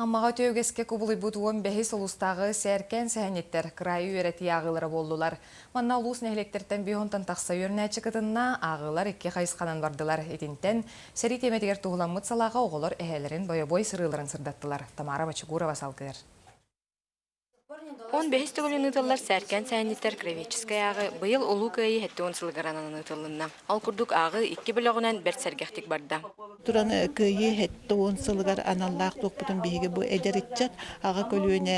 Аммаҕа үтүө үгэскэ кубулуйбут 15 улуустааҕы сээркээн сэһэнньиттэр кыраайы үөрэтии ааҕыылара буоллулар. Манна улуус нэһилиэктэртэн биэһонтон тахса үөрэнээччи кытынна, ааҕыылар икки хайысханан бардылар. Итинтэн сэрии тиэмэтигэр туһуламмыт салааҕа оҕолор эһээлэрин бойобуой сырыыларын сырдаттылар. Тамара Бочугурова салгыыр. 15 төгүлүн ыытыллар сээркээн сэһэнньиттэр краеведческай ааҕы быйыл Улуу Кыайыы 70 сылыгар ананан ыытыллынна. Ол курдук ааҕыы икки бөлөҕүнэн бэрт сэргэхтик барда. Туран Кыайыы 70 сылыгар аналлаах туохпутун биһиги бу эдэр ыччат аҕа көлүөнэ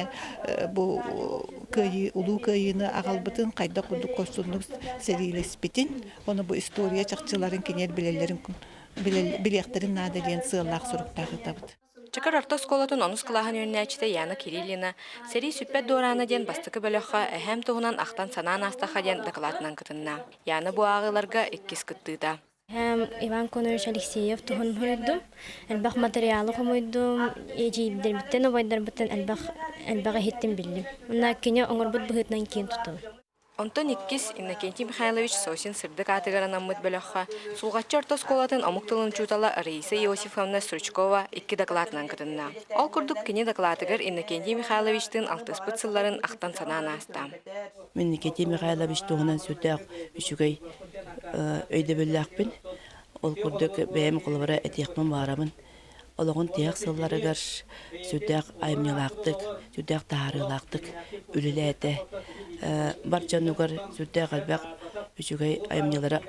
бу Кыайыы Улуу Кыайыыны аҕалбытын хайдах курдук хорсуннук сэриилэспитин, ону бу история чахчыларын кинилэр билэллэрин билиэхтэрин наада диэн сыаллаах соруктаах ыытабыт. Чакыр орто оскуолатын онус кылааһын үөрэнээччитэ Яна Кириллина «Сэрии сүппэт дуораана» диэн бастакы бөлөххө эһээм туһунан ахтан-санаан аастахха диэн дакылаатынан кытынна. Яна бу ааҕыыларга иккис кыттыыта. Эһээм Иван Конович Алексеев туһун суруйдум. Элбэх материалы хомуйдум, эдьиийдэрбиттэн, убайдарбыттан элбэх элбэх иһиттим биллим. Уонна кини оҥорбут быһыытынан киэн туттабын. Онтон иккис Иннокентий Михайлович Сосин сырдык аатыгар анаммыт бөлөххө Сулҕаччы орто оскуолатын омук тылын учуутала Раиса Иосифовна Стручкова икки дакылаатынан кытынна. Ол курдук кини дакылаатыгар Иннокентий Михайловичтыын алтыспыт сылларын ахтан-санаан ааста. Мин Иннокентий Михайлович туһунан сүрдээх үчүгэй өйдөбүллээхпин. Ол курдук бэйэм холобура этиэхпин баҕарабын. Олоҕун тиһэх сылларыгар сүрдээх айымньылаахтык, сүрдээх таһаарыылаахтык үлэлээтэ. Бар дьонугар сүрдээх элбэх үчүгэй айымньылары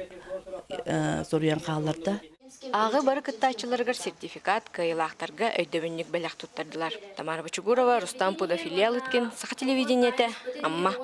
суруйан хаалларда. Ааҕыы бары кыттааччыларыгар сертификат, кыайыылаахтарга өйдөбүнньүк бэлэх туттардылар. Тамара Бочугурова, Рустам Пудов, Илья Лыткин, Саха телевидениетэ, Амма.